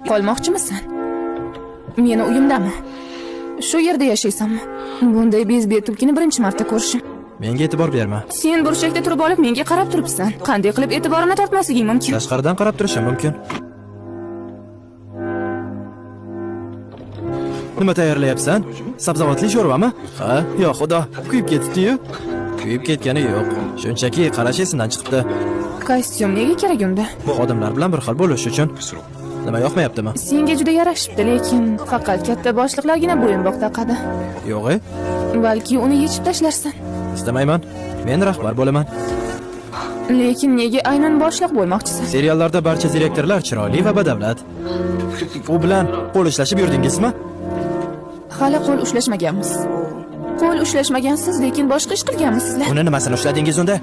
Qolmoqchimisan? Meni uyimdami? Shu yerda yashaysanmi? Bunday bezbet tulkini birinchi marta ko'rishim. Menga e'tibor berma. Sen burchakda turib olib menga qarab turibsan. Qanday qilib e'tiborimni tortmasliging mumkin? Tashqaridan qarab turishim mumkin. Nima tayyorlayapsan? Sabzavotli sho'rvami? Ha, yo xudo, kuyib ketibdi-yu. Kuyib ketgani yo'q. Shunchaki qarash esimdan chiqibdi. Kostyum nega kerak unda? Xodimlar bilan bir xil bo'lish uchun. Nima yoqmayaptimi? Senga juda yarashibdi, lekin faqat katta boshliqlargina bo'yinbog' taqadi. Yo'q-e? Balki uni yechib tashlarsan. Istamayman. Men rahbar bo'laman. Lekin nega aynan boshliq bo'lmoqchisan? Seriallarda barcha direktorlar chiroyli va badavlat. U bilan qo'l ushlashib yurdingizmi? Hali qo'l ushlashmaganmiz. Qo'l ushlashmagansiz, lekin boshqa ish qilganmisizlar? Uni nimasini ushladingiz unda?